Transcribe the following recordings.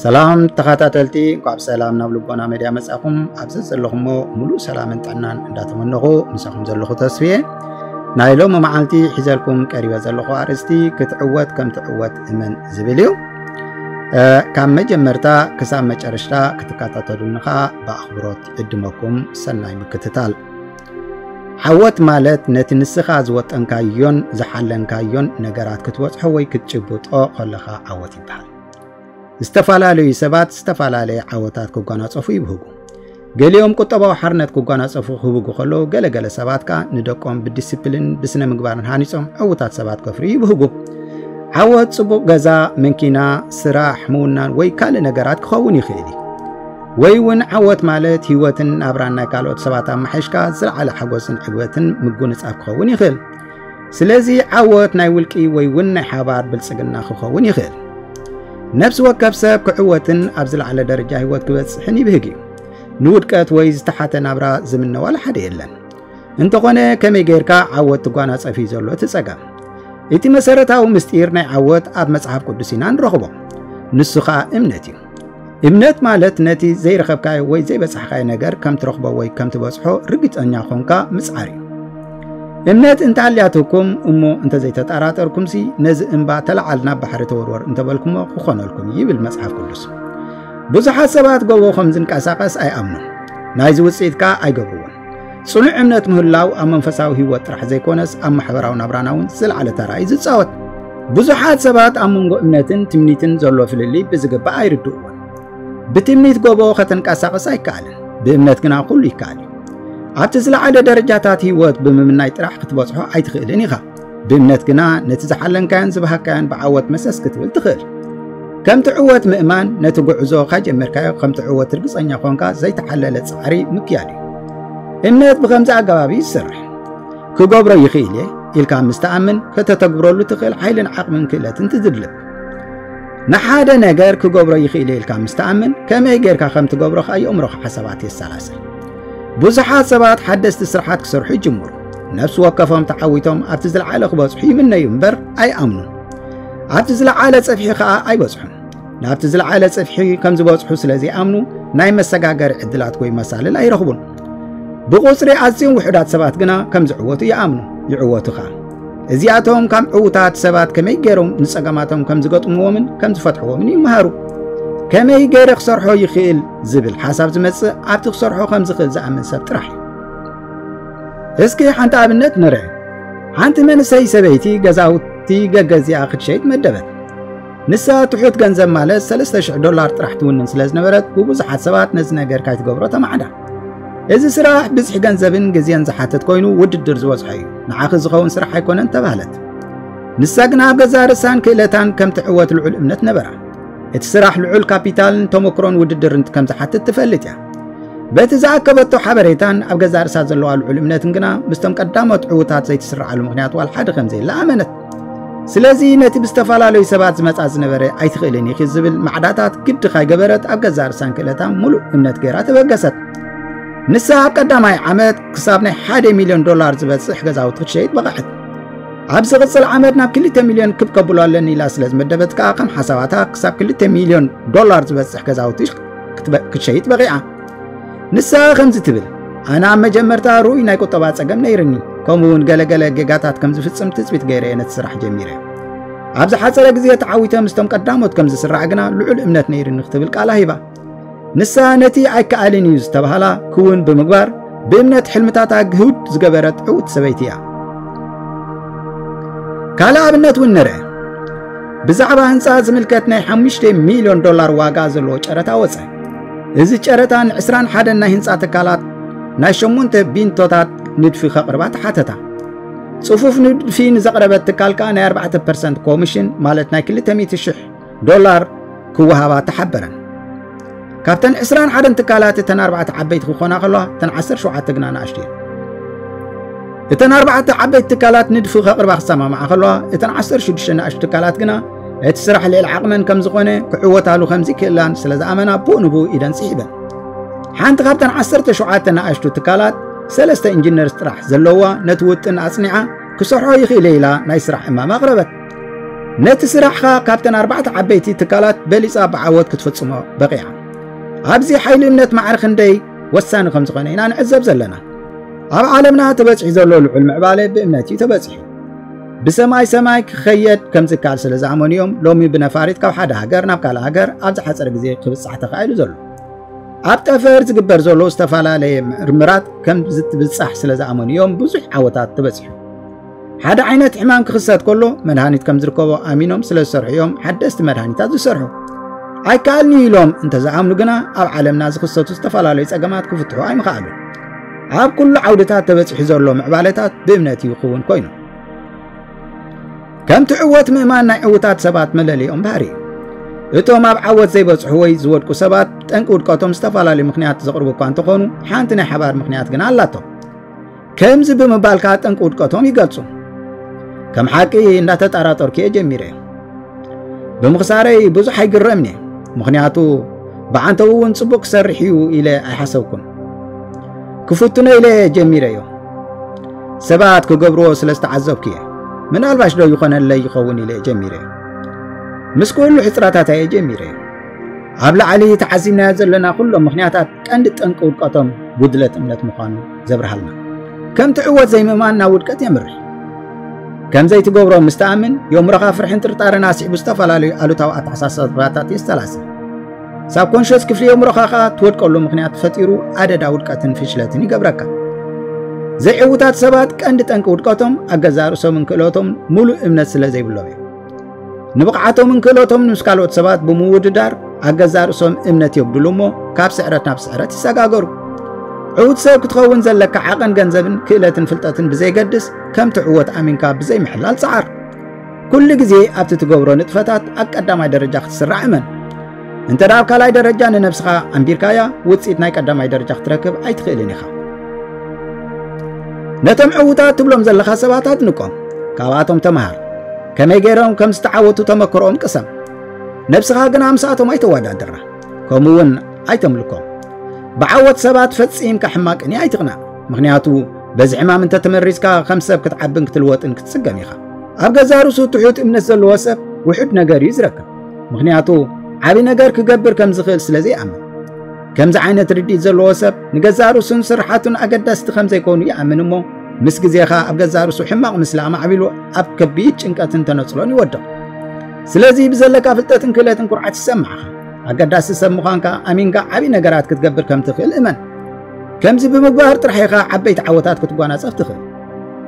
ሰላም ተኸታተልቲ፣ እንኳዕ ብሰላም ናብ ልቦና ሜድያ መጻኹም። ኣብዚ ዘለኹሞ ሙሉእ ሰላምን ጥዕናን እንዳተመነኹ፣ ምሳኹም ዘለኹ ተስፍየ። ናይ ሎሚ መዓልቲ ሒዘልኩም ቀሪበ ዘለኹ ኣርእስቲ፣ ክትዕወት ከም ትዕወት እመን ዝብል እዩ። እ፣ ካብ መጀመርታ ክሳብ መጨረሽታ ክትከታተሉኒ ኸኣ ብኣኽብሮት ይዕድመኩም። ሰናይ ምክትታል። ዓወት ማለት ነቲ ንስኻ ዝወጠንካዮን ዝሓለንካዮን ነገራት ክትበጽሖ ወይ ክትጭብጦ ከለኻ ዓወት ይበሃል። ዝተፈላለዩ ሰባት ዝተፈላለየ ዓወታት ክጓናጸፉ ይብህጉ። ገሊኦም ቁጠባዊ ሓርነት ክጓናጸፉ ክብህጉ ከለዉ፣ ገለገለ ሰባት ከኣ ንደቆም ብዲሲፕሊን ብስነ ምግባርን ሃኒጾም ዕዉታት ሰባት ከፍርዩ ይብህጉ። ዓወት ጽቡቕ ገዛ፣ መንኪና፣ ስራሕ፣ ምውናን ወይ ካልእ ነገራት ክኸውን ይኽእል እዩ። ወይ እውን ዓወት ማለት ህይወትን ናብራን ናይ ካልኦት ሰባት ኣመሓይሽካ ዝለዓለ ሓጎስን ዕግበትን ምጉንጻፍ ክኸውን ይኽእል። ስለዚ ዓወት ናይ ውልቂ ወይ እውን ናይ ሓባር ብልጽግና ክኸውን ይኽእል። ነፍሲ ወከፍ ሰብ ክዕወትን ኣብ ዝለዓለ ደረጃ ህይወት ክበጽሕን ይብህግ እዩ። ንውድቀት ወይ ዝተሓተ ናብራ ዝምነ ዋላ ሓደ የለን። እንተኾነ ከመይ ጌርካ ዓወት ትጓናጸፍ እዩ ዘሎ እቲ ጸገም። እቲ መሰረታዊ ምስጢር ናይ ዓወት ኣብ መጽሓፍ ቅዱስ ኢና ንረኽቦ። ንሱ ኸኣ እምነት እዩ። እምነት ማለት ነቲ ዘይረኸብካዮ ወይ ዘይበጻሕካዮ ነገር ከም ትረኽቦ ወይ ከም ትበጽሖ ርግጸኛ ኾንካ ምጽዓር እዩ። እምነት እንተሃልያትኩም እሞ እንተዘይተጠራጠርኩምሲ ነዚ እምባ ተለዓል ናብ ባሕሪ ተወርወር እንተበልኩሞ ክኾነልኩም እዩ ይብል መጽሓፍ ቅዱስ። ብዙሓት ሰባት ጎቦ ከም ዝንቀሳቐስ ኣይኣምኑን። ናይዚ ውጽኢት ከኣ ኣይገብርዎን። ጽኑዕ እምነት ምህላው ኣብ መንፈሳዊ ህይወት ጥራሕ ዘይኮነስ ኣብ ማሕበራዊ ናብራና እውን ዝለዓለ ተራ እዩ ዝጻወት። ብዙሓት ሰባት ኣብ መንጎ እምነትን ትምኒትን ዘሎ ፍልልይ ብዝግባእ ኣይርድእዎን። ብትምኒት ጎቦ ከተንቀሳቕስ ኣይከኣልን፣ ብእምነት ግና ኩሉ ይከኣል እዩ። ኣብቲ ዝለዓለ ደረጃታት ህይወት ብምምናይ ጥራሕ ክትበጽሖ ኣይትኽእልን ኢኻ። ብእምነት ግና ነቲ ዝሓለንካዮን ዝበሃካዮን ብዓወት መሰስ ክትብል ትኽእል። ከም ትዕወት ምእማን ነቲ ጉዕዞ ካጀመርካዮ ከም ትዕወት ርግጸኛ ኾንካ ዘይተሓለለ ጻዕሪ ምክያድ እዩ። እምነት ብኸምዚ ኣገባብ እዩ ዝሰርሕ። ክገብሮ ይኽእል እየ ኢልካ ምስ ትኣምን፣ ከተተግብረሉ ትኽእል ሓይልን ዓቕምን ክእለትን ትድልብ። ንሓደ ነገር ክገብሮ ይኽእል እየ ኢልካ ምስ ትኣምን፣ ከመይ ጌርካ ከም ትገብሮ ከኣ የእምሮኻ ሓሳባት የሰላስል። ብዙሓት ሰባት ሓደስቲ ስራሓት ክሰርሑ ይጅምሩ። ነፍሲ ወከፎም ተዓዊቶም ኣብቲ ዝለዓለ ክበጽሑ ይምነዩ እምበር ኣይኣምኑን። ኣብቲ ዝለዓለ ጽፍሒ ከኣ ኣይበጽሑን። ናብቲ ዝለዓለ ጽፍሒ ከም ዝበጽሑ ስለ ዘይኣምኑ፣ ናይ መሰጋገሪ ዕድላት ወይ መሳልል ኣይረኽቡን። ብቑጽሪ ኣዝዮም ውሑዳት ሰባት ግና ከም ዝዕወቱ ይኣምኑ፣ ይዕወቱ ኸኣ። እዚኣቶም ካብ ዕዉታት ሰባት ከመይ ገይሮም ንጸገማቶም ከም ዝገጥምዎምን ከም ዝፈትሕዎምን ይመሃሩ። ከመይ ገይረ ክሰርሖ ይኽእል ዝብል ሓሳብ ዝመጽእ ኣብቲ ክሰርሖ ከም ዝኽእል ዝኣምን ሰብ ጥራሕ እዩ። እስኪ ሓንቲ ኣብነት ንርአ። ሓንቲ መንእሰይ ሰበይቲ ገዛውቲ ገገዚኣ ክትሸይጥ መደበት። ንሳ ትሑት ገንዘብ ማለት ሰለስተ ሽሕ ዶላር ጥራሕ ትውንን ስለ ዝነበረት፣ ብብዙሓት ሰባት ነዚ ነገር ካይትገብሮ ተማዕዳ። እዚ ስራሕ ብዝሒ ገንዘብን ግዜን ዝሓትት ኮይኑ ውድድር ዝበዝሖ እዩ፣ ንዓኺ ዝኸውን ስራሕ ኣይኮነን ተባህለት። ንሳ ግና ኣብ ገዛእ ርእሳን ክእለታን ከም ትዕወት ልዑል እምነት ነበራ። እቲ ስራሕ ልዑል ካፒታልን ተመክሮን ውድድርን ከም ዝሓትት ትፈልጥ እያ። በቲ ዝኣከበቶ ሓበሬታን ኣብ ገዛእ ርእሳ ዘለዋ ልዑል እምነትን ግና ምስቶም ቀዳሞት ዕዉታት ዘይትስርዓሉ ምኽንያት ዋላ ሓደ ከም ዘየለ ኣመነት። ስለዚ ነቲ ብዝተፈላለዩ ሰባት ዝመጻ ዝነበረ ኣይትኽእልን ኢኺ ዝብል ማዕዳታት ግዲ ካይገበረት ኣብ ገዛእ ርእሳን ክእለታን ሙሉእ እምነት ገይራ ተበገሰት። ንሳ ኣብ ቀዳማይ ዓመት ክሳብ ናይ ሓደ ሚልዮን ዶላር ዝበጽሕ ገዛውቲ ክትሸይጥ በቕዐት። ኣብ ዝቕጽል ዓመት ናብ ክልተ ሚልዮን ክብ ከብሎ ኣለኒ ኢላ ስለ ዝመደበት ከኣ ከም ሓሳባታ ክሳብ ክልተ ሚልዮን ዶላር ዝበጽሕ ገዛውቲ ክትበ-፣ ክትሸይጥ በቒዓ። ንሳ ከምዚ ትብል፣ ኣነ ኣብ መጀመርታ ርኡይ ናይ ቁጠባ ጸገም ነይርኒ፣ ከምኡ እውን ገለ ገለ ጌጋታት ከም ዝፍጽም ትጽቢት ገይረ እየ ነቲ ስራሕ ጀሚረ። ኣብ ዝሓጸረ ግዜ ተዓዊተ ምስቶም ቀዳሞት ከም ዝስራዕ ግና ልዑል እምነት ነይርኒ ክትብል ቃላ ሂባ። ንሳ ነቲ ኣይከኣልን እዩ ዝተባህላ ክውን ብምግባር ብእምነት ሕልምታታ ግህድ ዝገበረት ዕውት ሰበይቲ እያ። ካልእ ኣብነት እውን ንርአ። ብዛዕባ ህንጻ ዝምልከት ናይ ሓሙሽተ ሚልዮን ዶላር ዋጋ ዘለዎ ጨረታ ወጸ። እዚ ጨረታ ንዕስራን ሓደን ናይ ህንጻ ትካላት ናይ ሸሞንተ ቢንቶታት ንድፊ ከቕርባ ተሓተታ። ጽፉፍ ንድፊ ንዘቕረበት ትካል ከኣ ናይ ኣርባዕተ ፐርሰንት ኮሚሽን ማለት ናይ ክልተ ሚእቲ ሽሕ ዶላር ክወሃባ ተሓበረን። ካብተን ዕስራን ሓደን ትካላት እተን ኣርባዕተ ዓበይቲ ክኾና ከለዋ፣ እተን ዓሰርተ ሸውዓተ ግና ንኣሽቱ እየን። እተን ኣርባዕተ ዓበይቲ ትካላት ንድፊ ከቕርባ ክሰማምዓ ከለዋ፣ እተን ዓሰርተ ሽዱሽተ ንኣሽቱ ትካላት ግና እቲ ስራሕ ልዕሊ ዓቕመን ከም ዝኾነ፣ ክዕወታሉ ከም ዝክእላን ስለ ዝኣመና፣ ብኡ ንብኡ ኢደን ስሒበን። ሓንቲ ካብተን ዓሰርተ ሸውዓተ ንኣሽቱ ትካላት ሰለስተ ኢንጂነርስ ጥራሕ ዘለዋ ነቲ ውጥን ኣጽኒዓ፣ ክሰርሖ ይኽእል እየ ኢላ ናይ ስራሕ እማመ ኣቕረበት። ነቲ ስራሕኻ ካብተን ኣርባዕተ ዓበይቲ ትካላት በሊጻ ብዓወት ክትፍጽሞ በቒዓ። ኣብዚ ሓይሊ እምነት ማዕረ ክንደይ ወሳኒ ከም ዝኾነ ኢና ንዕዘብ ዘለና። ኣብ ዓለምና ተበጺሑ ዘሎ ልዑል ምዕባለ ብእምነት እዩ ተበጺሑ። ብሰማይ ሰማይ ክኸየድ ከም ዝከኣል ስለ ዝኣመኑ እዮም ሎሚ ብነፋሪት ካብ ሓደ ሃገር ናብ ካልእ ሃገር ኣብ ዝሓጸረ ግዜ ክብጻሕ ተኻኢሉ ዘሎ። ኣብ ጠፈር ዝግበር ዘሎ ዝተፈላለየ ምርምራት ከም ዝትብጻሕ ስለ ዝኣመኑ እዮም ብዙሕ ዓወታት ተበጺሑ። ሓደ ዓይነት ሕማም ክኽሰት ከሎ መድሃኒት ከም ዝርከቦ ኣሚኖም ስለ ዝሰርሑ እዮም ሓደስቲ መድሃኒታት ዝሰርሑ። ኣይከኣልኒ ኢሎም እንተዝኣምኑ ግና ኣብ ዓለምና ዝኽሰቱ ዝተፈላለዩ ጸገማት ክፍትሑ ኣይምኸኣሉን። ኣብ ኩሉ ዓውድታት ተበጺሑ ዘሎ ምዕባለታት ብእምነት እዩ ክውን ኮይኑ። ከም ትዕወት ምእማን ናይ ዕውታት ሰባት መለለይኦም ባህሪ እዩ። እቶም ኣብ ዓወት ዘይበጽሑ ወይ ዝወድቁ ሰባት ጠንቂ ውድቀቶም ዝተፈላለዩ ምኽንያት ዘቕርቡ እኳ እንተኾኑ ሓንቲ ናይ ሓባር ምኽንያት ግና ኣላቶም። ከምዚ ብምባል ከኣ ጠንቂ ውድቀቶም ይገልጹ። ከም ሓቂ እንዳተጠራጠርኩ እየ ጀሚረ። ብምኽሳረይ ብዙሕ ኣይግረምን እየ። ምኽንያቱ ብዓንተው እውን ጽቡቕ ክሰርሕ እዩ ኢለ ኣይሓሰብኩን። ክፍትኖ ኢለ ጀሚረዮ። ሰባት ክገብርዎ ስለ ዝተዓዘብኩ እየ። ምናልባሽ ዶ ይኾነለይ ይኸውን ኢለ ጀሚረ። ምስ ኩሉ ሕጽራታታ እየ ጀሚረ። ኣብ ላዕሊ ተዓዚብናዮ ዘለና ኩሎም ምኽንያታት ቀንዲ ጠንቂ ውድቀቶም ጉድለት እምነት ምዃኑ ዘብርሃልና። ከም ትዕወት ዘይምእማን ናብ ውድቀት የምርሕ። ከም ዘይትገብሮ ምስ ትኣምን የእምሮኻ ፍርሕን ጥርጣረን ኣስዒቡ ዝተፈላለዩ ኣሉታዊ ኣተሓሳስባታት የስተላስል። ሳብኮንሽስ ክፍሊ የእምሮኻ ከኣ ትወድቀሉ ምኽንያት ፈጢሩ ኣደዳ ውድቀትን ፍሽለትን ይገብረካ። ዘይዕውታት ሰባት ቀንዲ ጠንቂ ውድቀቶም ኣብ ገዛእ ርእሶምን ክእለቶም ሙሉእ እምነት ስለ ዘይብሎም እዩ። ንብቕዓቶምን ክእለቶምን ምስ ካልኦት ሰባት ብምውድዳር ኣብ ገዛእ ርእሶም እምነት የጉድሉ እሞ ካብ ስዕረት ናብ ስዕረት ይሰጋገሩ። ዕዉት ሰብ ክትኸውን ዘለካ ዓቐን ገንዘብን ክእለትን ፍልጠትን ብዘይገድስ ከም ትዕወት ኣሚንካ ብዘይምሕላል ጸዓር። ኩሉ ግዜ ኣብቲ ትገብሮ ንጥፈታት ኣብ ቀዳማይ ደረጃ ክትስራዕ እመን። እንተ ደኣ ኣብ ካልኣይ ደረጃ ንነብስኻ ኣንቢርካያ ውጽኢት ናይ ቀዳማይ ደረጃ ክትረክብ ኣይትኽእልን ኢኻ። ነቶም ዕዉታት ትብሎም ዘለኻ ሰባት ኣድንቆም፣ ካብኣቶም ተምሃር። ከመይ ገይሮም ከም ዝተዓወቱ ተመክሮኦም ቅሰም። ነብስኻ ግና ምስኣቶም ኣይተወዳድራ፣ ከምኡ እውን ኣይተምልኮም። ብዓወት ሰባት ፈጺምካ ሕማቅን ኣይትቕናእ፣ ምኽንያቱ በዚ ሕማም እንተተመሪዝካ ከም ሰብ ክትዓብን ክትልወጥን ክትጽገም ኢኻ። ኣብ ገዛእ ርእሱ ትሑት እምነት ዘለዎ ሰብ ውሑድ ነገር እዩ ዝረክብ፣ ምኽንያቱ ዓቢ ነገር ክገብር ከም ዝኽእል ስለ ዘይኣምን። ከምዚ ዓይነት ርድኢት ዘለዎ ሰብ ንገዛእ ርእሱን ስርሓቱን ኣገዳስቲ ከም ዘይኮኑ ይኣምን እሞ ምስ ግዜኻ ኣብ ገዛእ ርእሱ ሕማቕ ምስሊ ኣማዕቢሉ ኣብ ከቢድ ጭንቀትን ተነጽሎን ይወድቕ። ስለዚ ብዘለካ ፍልጠትን ክእለትን ኩርዓት ይሰማዕኻ። ኣገዳሲ ሰብ ምዃንካ ኣሚንካ ዓቢ ነገራት ክትገብር ከም ትኽእል እመን። ከምዚ ብምግባር ጥራሕ ኢኻ ዓበይቲ ዓወታት ክትጓናጸፍ ትኽእል።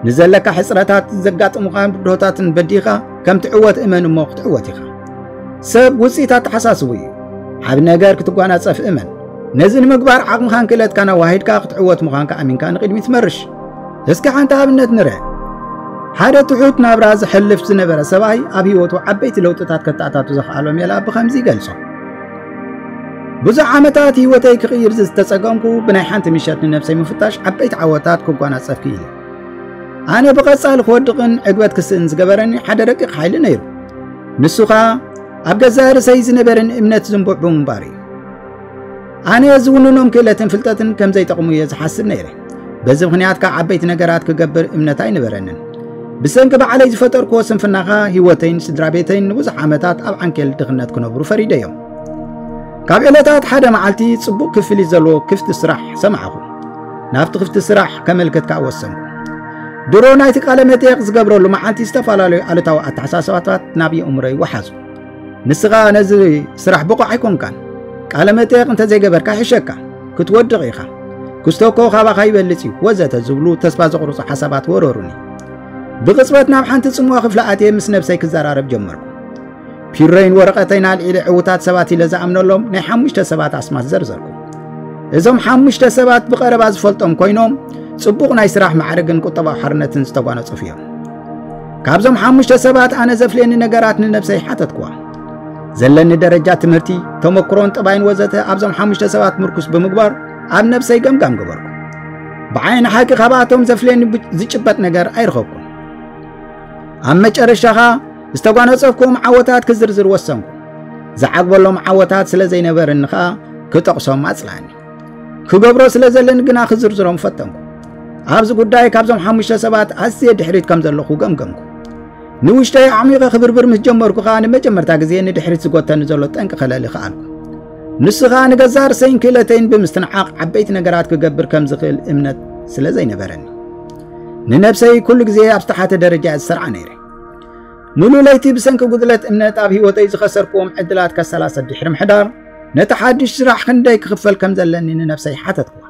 ንዘለካ ሕጽረታት ዘጋጥሙኻን ብድሆታትን በዲኻ ከም ትዕወት እመን እሞ ክትዕወት ኢኻ። ሰብ ውጽኢት ኣተሓሳስቡ እዩ። ዓቢ ነገር ክትጓናጸፍ እመን። ነዚ ንምግባር ዓቕምኻን ክእለትካን ኣዋሂድካ ክትዕወት ምዃንካ ኣሚንካ ንቕድሚት መርሽ። እስኪ ሓንቲ ኣብነት ንርአ። ሓደ ትሑት ናብራ ዘሕልፍ ዝነበረ ሰብኣይ ኣብ ህይወቱ ዓበይቲ ለውጥታት ከተኣታቱ ዘኽኣሎ ሜላ ብኸምዚ ይገልጾ። ብዙሕ ዓመታት ህይወተይ ክቕይር ዝተጸገምኩ ብናይ ሓንቲ ምሸት ንነብሰይ ምፍታሽ ዓበይቲ ዓወታት ክጓናጸፍ ክኢለ። ኣነ ብቐጻሊ ክወድቕን ዕግበት ክስእን ዝገበረኒ ሓደ ረቂቕ ሓይሊ ነይሩ። ንሱ ኸኣ ኣብ ገዛእ ርእሰይ ዝነበረኒ እምነት ዝንቡዕ ብምንባሩ እዩ። ኣነ ዝውንኖም ክእለትን ፍልጠትን ከም ዘይጠቕሙ እየ ዝሓስብ ነይረ። በዚ ምኽንያት ከኣ ዓበይቲ ነገራት ክገብር እምነት ኣይነበረንን። ብሰንኪ ባዕለይ ዝፈጠርክዎ ስንፍና ኸኣ ህይወተይን ስድራ ቤተይን ንብዙሕ ዓመታት ኣብ ዓንኬል ድኽነት ክነብሩ ፈሪደዮም። ካብ ዕለታት ሓደ መዓልቲ ጽቡቕ ክፍሊት ዘለዎ ክፍቲ ስራሕ ሰማዕኹ። ናብቲ ክፍቲ ስራሕ ከመልክት ከኣ ወሰንኩ። ድሮ ናይቲ ቃለ መጠየቕ ዝገብረሉ መዓልቲ ዝተፈላለዩ ኣሉታዊ ኣተሓሳስባታት ናብ የእምሮይ ወሓዙ። ንስኻ ነዚ ስራሕ ብቑዕ ኣይኮንካን። ቃለ መጠየቕ እንተዘይገበርካ ይሕሸካ። ክትወድቕ ኢኻ። ክስቶኮ ካባኻ ይበልጽ እዩ፣ ወዘተ ዝብሉ ተስፋ ዘቑርጹ ሓሳባት ወረሩኒ። ብቕጽበት ናብ ሓንቲ ጽምዋ ክፍሊ ኣትየ ምስ ነብሰይ ክዘራረብ ጀመርኩ። ፒሮይን ወረቐተይን ኣልዒለ ዕዉታት ሰባት ኢለ ዝኣምነሎም ናይ ሓሙሽተ ሰባት ኣስማት ዘርዘርኩ። እዞም ሓሙሽተ ሰባት ብቐረባ ዝፈልጦም ኮይኖም፣ ጽቡቕ ናይ ስራሕ ማዕርግን ቁጠባዊ ሓርነትን ዝተጓነጸፉ እዮም። ካብዞም ሓሙሽተ ሰባት ኣነ ዘፍልየኒ ነገራት ንነብሰይ ሓተትኩዋ። ዘለኒ ደረጃ ትምህርቲ፣ ተመክሮን ጠባይን ወዘተ ኣብዞም ሓሙሽተ ሰባት ምርኩስ ብምግባር ኣብ ነብሰይ ገምጋም ገበርኩ። ብዓይኒ ሓቂ ካብኣቶም ዘፍልየኒ ብ-፣ ዝጭበጥ ነገር ኣይረኸብኩን። ኣብ መጨረሻ ኸኣ ዝተጓነጸፍኩም ዓወታት ክዝርዝር ወሰንኩ። ዝዓግበሎም ዓወታት ስለ ዘይነበረኒ ኸኣ ክጠቕሶም ኣጽልኣኒ። ክገብሮ ስለ ዘለኒ ግና ክዝርዝሮም ፈተንኩ። ኣብዚ ጉዳይ ካብዞም ሓሙሽተ ሰባት ኣዝየ ድሕሪት ከም ዘለኹ ገምገምኩ። ንውሽጠይ ኣዕሚቐ ክብርብር ምስ ጀመርኩ ኸኣ ንመጀመርታ ግዜ ንድሕሪት ዝጎተኒ ዘሎ ጠንቂ ከለሊ ከኣልኩ። ንሱ ኸኣ ንገዛእ ርእሰይን ክእለተይን ብምስትንዓቕ ዓበይቲ ነገራት ክገብር ከም ዝኽእል እምነት ስለ ዘይነበረኒ። ንነብሰይ ኩሉ ግዜ ኣብ ዝተሓተ ደረጃ እየ ዝሰርዓ ነይረ። ሙሉእ ለይቲ ብሰንኪ ጉድለት እምነት ኣብ ህይወተይ ዝኸሰርኩዎም ዕድላት ከሰላሰል ድሕሪ ምሕዳር፣ ነቲ ሓድሽ ስራሕ ክንደይ ክኽፈል ከም ዘለኒ ንነብሰይ ሓተትኩዋ።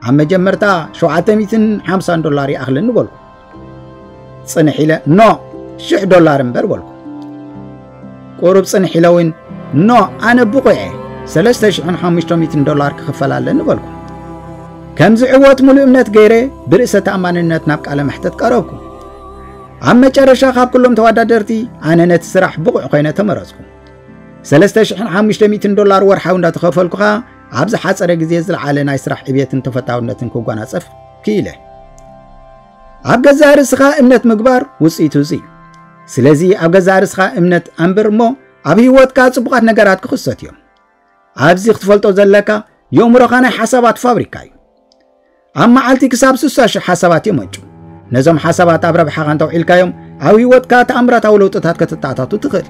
ኣብ መጀመርታ ሸውዓተ ሚእትን ሓምሳን ዶላር ይኣኽለኒ በልኩ። ጽንሕ ኢለ፣ "ኖ፣ ሽሕ ዶላር እምበር" በልኩ። ቁሩብ ጽንሕ ኢለ እውን፣ "ኖ፣ ኣነ ብቑዕ እየ፣ ሰለስተ ሽሕን ሓሙሽተ ሚእትን ዶላር ክኽፈል ኣለኒ" በልኩ። ከም ዝዕወት ሙሉእ እምነት ገይረ ብርእሰ ተኣማንነት ናብ ቃለ መሕተት ቀረብኩ። ኣብ መጨረሻ ካብ ኩሎም ተወዳደርቲ ኣነ ነቲ ስራሕ ብቑዕ ኮይነ ተመረጽኩ። ሰለስተ ሽሕን ሓሙሽተ ሚእትን ዶላር ወርሓዊ እንዳተኸፈልኩ ኸኣ ኣብ ዝሓጸረ ግዜ ዝለዓለ ናይ ስራሕ ዕብየትን ተፈታውነትን ክጓናጸፍ ክኢለ። ኣብ ገዛእ ርእስኻ እምነት ምግባር ውጽኢቱ እዚ እዩ። ስለዚ ኣብ ገዛእ ርእስኻ እምነት ኣንብር እሞ ኣብ ህይወትካ ጽቡቓት ነገራት ክኽሰት እዮም። ኣብዚ ክትፈልጦ ዘለካ የእምሮኻ ናይ ሓሳባት ፋብሪካ እዩ። ኣብ መዓልቲ ክሳብ ስሳ ሽሕ ሓሳባት የመንጩ። ነዞም ሓሳባት ኣብ ረብሓኻ እንተውዒልካዮም ኣብ ህይወትካ ተኣምራታዊ ለውጥታት ከተተኣታቱ ትኽእል።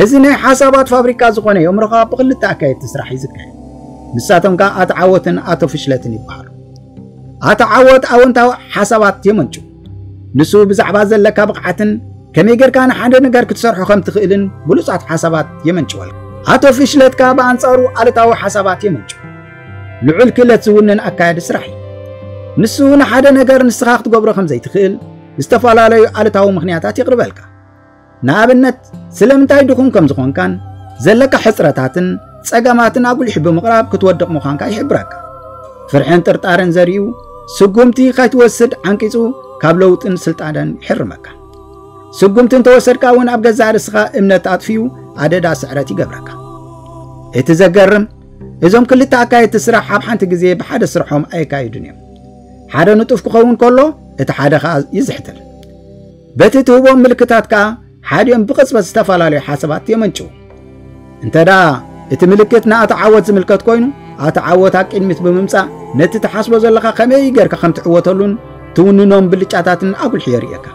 እዚ ናይ ሓሳባት ፋብሪካ ዝኾነ የእምሮኻ ብኽልተ ኣካየድቲ ስራሕ እዩ ዝካየድ። ንሳቶም ከኣ ኣቶ ዓወትን ኣቶ ፍሽለትን ይበሃሉ። ኣቶ ዓወት ኣወንታዊ ሓሳባት የመንጩ። ንሱ ብዛዕባ ዘለካ ብቕዓትን ከመይ ጌርካ ንሓደ ነገር ክትሰርሖ ከም ትኽእልን ብሉጻት ሓሳባት የመንጭወልካ። ኣቶ ፍሽለት ከኣ ብኣንጻሩ ኣሉታዊ ሓሳባት የመንጭ። ልዑል ክእለት ዝውንን ኣካያዲ ስራሕ እዩ። ንሱ ንሓደ ነገር ንስኻ ክትገብሮ ከም ዘይትኽእል ዝተፈላለዩ ኣሉታዊ ምኽንያታት የቕርበልካ። ንኣብነት፣ ስለምንታይ ድኹም ከም ዝኾንካን ዘለካ ሕጽረታትን ጸገማትን ኣጉሊሑ ብምቕራብ ክትወድቕ ምዃንካ ይሕብረካ። ፍርሕን ጥርጣረን ዘርእዩ ስጉምቲ ከይትወስድ ዓንቂጹ ካብ ለውጥን ስልጣነን ይሕርመካ። ስጉምቲ እንተወሰድካ እውን ኣብ ገዛእ ርእስኻ እምነት ኣጥፊኡ ኣደዳ ስዕረት ይገብረካ። እቲ ዘገርም፣ እዞም ክልተ ኣካየድቲ ስራሕ ኣብ ሓንቲ ግዜ ብሓደ ስርሖም ኣየካይዱን እዮም። ሓደ ንጡፍ ክኸውን ከሎ፣ እቲ ሓደ ኸኣ ይዝሕትል። በቲ ትህቦም ምልክታት ከኣ ሓዲኦም ብቕጽበት ዝተፈላለዩ ሓሳባት የመንጭው። እንተ ደኣ እቲ ምልክት ንኣቶ ዓወት ዝምልከት ኮይኑ፣ ኣቶ ዓወት ኣብ ቅድሚት ብምምጻእ ነቲ ትሓስቦ ዘለኻ ከመይ ጌርካ ከም ትዕወተሉን ትውንኖም ብልጫታትን ኣጉልሑ የርእየካ።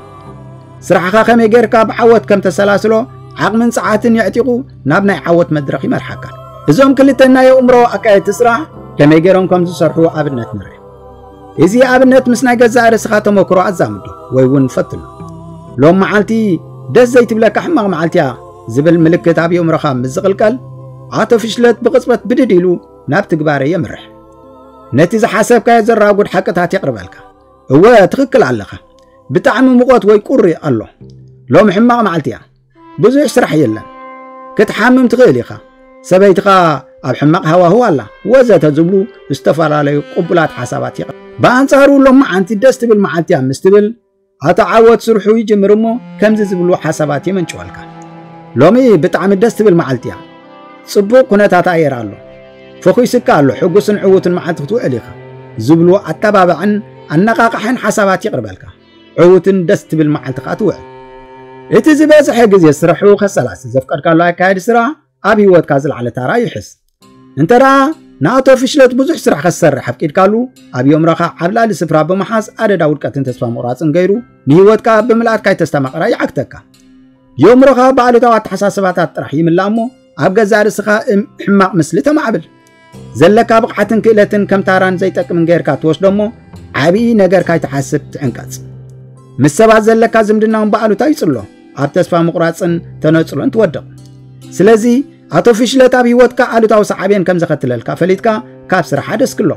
ስራሕኻ ከመይ ጌርካ ብዓወት ከም ተሰላስሎ ዓቕምን ጸዓትን የዕጢቑ ናብ ናይ ዓወት መድረኽ ይመርሓካ። እዞም ክልተ ናይ ኣእምሮ ኣካየድቲ ስራሕ ከመይ ጌሮም ከም ዝሰርሑ ኣብነት ንርኢ። እዚ ኣብነት ምስ ናይ ገዛእ ርእስኻ ተመክሮ ኣዛምዶ ወይ እውን ፈትኖ። ሎም መዓልቲ ደስ ዘይትብለካ ሕማቕ መዓልቲ እያ ዝብል ምልክት ኣብ ኣእምሮኻ ምስ ዝቕልቀል፣ ኣቶ ፍሽለት ብቕጽበት ብድድ ኢሉ ናብ ትግባረ የምርሕ። ነቲ ዝሓሰብካዮ ዘራጉድ ሓቅታት የቕርበልካ። እወ፣ ትኽክል ኣለኻ። ብጣዕሚ ሙቐት ወይ ቁሪ ኣሎ። ሎም ሕማቕ መዓልቲ እያ። ብዙሕ ስራሕ የለን። ክትሓምም ትኽእል ኢኻ። ሰበይትኻ ኣብ ሕማቕ ሃዋህው ኣላ፣ ወዘተ ዝብሉ ዝተፈላለዩ ቅቡላት ሓሳባት ይቐ-፣ ብኣንጻሩ ሎም መዓልቲ ደስ ትብል መዓልቲ እያ ምስ ትብል፣ ኣቶ ዓወት ስርሑ ይጅምር እሞ ከምዚ ዝብሉ ሓሳባት የመንጭወልካ። ሎሚ ብጣዕሚ ደስ ትብል መዓልቲ እያ። ጽቡቕ ኩነታት ኣየር ኣሎ። ፈኹስካ ኣሎ፣ ሕጉስን ዕዉትን መዓልቲ ክትውዕል ኢኻ ዝብሉ ኣተባባዕን ኣነቓቓሕን ሓሳባት የቕርበልካ። ዕዉትን ደስ ትብል መዓልቲ ከኣ ትውዕል። እቲ ዝበዝሐ ግዜ ስርሑ ከሰላስል ዘፍቀድካሉ ኣካያዲ ስራሕ ኣብ ህይወትካ ዝለዓለ ታራ ይሕዝ። እንተ ደኣ ንኣቶ ፍሽለት ብዙሕ ስራሕ ክትሰርሕ ኣፍቂድካሉ፣ ኣብ የእምሮኻ ዓብላሊ ስፍራ ብምሓዝ ኣደዳ ውድቀትን ተስፋ ምቑራጽን ገይሩ ንህይወትካ ብምልኣት ካይተስተማቕራ ይዓግተካ። የእምሮኻ ብኣሉታዊ ኣተሓሳስባታት ጥራሕ ይምላእ እሞ ኣብ ገዛእ ርእስኻ እም-፣ ሕማቕ ምስሊ ተማዕብል። ዘለካ ብቕዓትን ክእለትን ከም ታራን ዘይጠቅምን ጌርካ ትወስዶ እሞ ዓብዪ ነገር ካይትሓስብ ትዕንቀጽ። ምስ ሰባት ዘለካ ዝምድና እውን ብኣሉታ ይጽሎ፣ ኣብ ተስፋ ምቑራጽን ተነጽሎን ትወድቕ። ስለዚ ኣቶ ፍሽለት ኣብ ህይወትካ ኣሉታዊ ሰዓቤን ከም ዘኸትለልካ ፈሊጥካ ካብ ስራሕ ኣደስክሎ።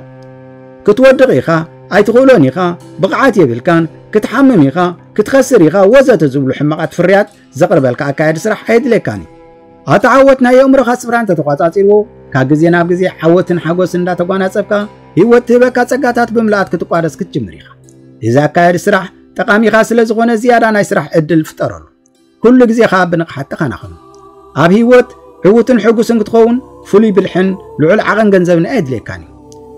ክትወድቕ ኢኻ፣ ኣይትኽእሎን ኢኻ፣ ብቕዓት የብልካን፣ ክትሓምም ኢኻ፣ ክትኸስር ኢኻ ወዘተ ዝብሉ ሕማቓት ፍርያት ዘቕርበልካ ኣካያዲ ስራሕ ኣየድልየካን እዩ። ኣቶ ዓወት ናይ የእምሮኻ ስፍራ እንተተቋጻጺርዎ፣ ካብ ግዜ ናብ ግዜ ዓወትን ሓጎስን እንዳተጓናጸፍካ፣ ህይወት ትህበካ ጸጋታት ብምልኣት ክትቋደስ ክትጅምር ኢኻ። እዚ ኣካያዲ ስራሕ ጠቓሚኻ ስለ ዝኾነ ዝያዳ ናይ ስራሕ ዕድል ፍጠረሉ። ኩሉ ግዜ ኸኣ ብንቕሓት ተኸናኸኑ። ኣብ ህይወት ዕዉትን ሕጉስን ክትኸውን ፍሉይ ብልሕን ልዑል ዓቐን ገንዘብን ኣየድልየካን እዩ።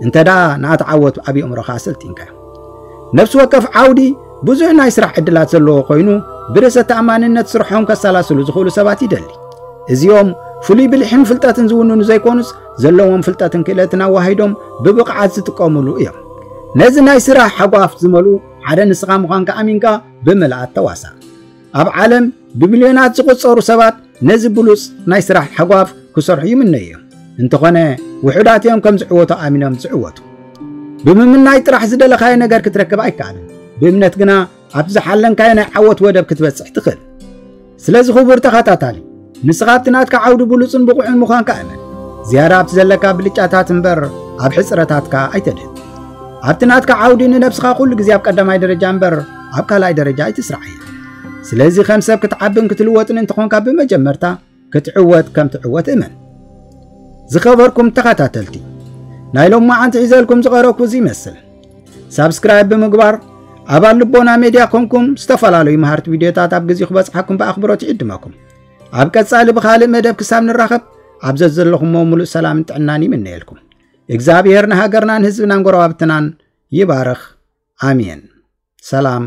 እንተ ደኣ ንኣቶ ዓወት ኣብ የእምሮኻ ኣሰልጢንካዮ። ነፍሲ ወከፍ ዓውዲ ብዙሕ ናይ ስራሕ ዕድላት ዘለዎ ኮይኑ፣ ብርእሰ ተኣማንነት ስርሖም ከሰላስሉ ዝኽእሉ ሰባት ይደሊ። እዚኦም ፍሉይ ብልሕን ፍልጠትን ዝውንኑ ዘይኮኑስ፣ ዘለዎም ፍልጠትን ክእለትን ኣዋሂዶም ብብቕዓት ዝጥቀሙሉ እዮም። ነዚ ናይ ስራሕ ሓጓፍ ዝመልኡ ሓደ ንስኻ ምዃንካ ኣሚንካ ብምልኣት ተዋሳእ። ኣብ ዓለም ብሚልዮናት ዝቑጸሩ ሰባት ነዚ ብሉጽ ናይ ስራሕ ሓጓፍ ክሰርሑ ይምነዩ እዮም። እንተኾነ ውሑዳት እዮም ከም ዝዕወቱ ኣሚኖም ዝዕወቱ። ብምምናይ ጥራሕ ዝደለኻዮ ነገር ክትረክብ ኣይከኣልን። ብእምነት ግና ኣብ ዝሓለንካዮ ናይ ዓወት ወደብ ክትበጽሕ ትኽእል። ስለዚ ክቡር ተኸታታሊ፣ ንስኻ ኣብቲ ናትካ ዓውዲ ብሉጽን ብቑዕን ምዃንካ እመን። ዝያዳ ኣብቲ ዘለካ ብልጫታት እምበር ኣብ ሕጽረታትካ ኣይተድህብ። ኣብቲ ናትካ ዓውዲ ንነብስኻ ኩሉ ግዜ ኣብ ቀዳማይ ደረጃ እምበር ኣብ ካልኣይ ደረጃ ኣይትስራዓያ። ስለዚ ከም ሰብ ክትዓብን ክትልወጥን እንተኾንካ ብመጀመርታ ክትዕወት ከም ትዕወት እመን። ዝኸበርኩም ተኸታተልቲ፣ ናይ ሎማዓንቲ ሒዘልኩም ዝቐረብኩ እዚ ይመስል። ሳብስክራይብ ብምግባር ኣባል ልቦና ሜድያ ኮንኩም ዝተፈላለዩ መሃርቲ ቪድዮታት ኣብ ግዜኡ ክበጽሓኩም ብኣኽብሮት ይዕድመኩም። ኣብ ቀጻሊ ብኻልእ መደብ ክሳብ ንራኸብ ኣብ ዘዘለኹሞ ሙሉእ ሰላምን ጥዕናን ይምነየልኩም። እግዚኣብሔር ንሃገርናን ህዝብናን ጎረባብትናን ይባርኽ። ኣሜን። ሰላም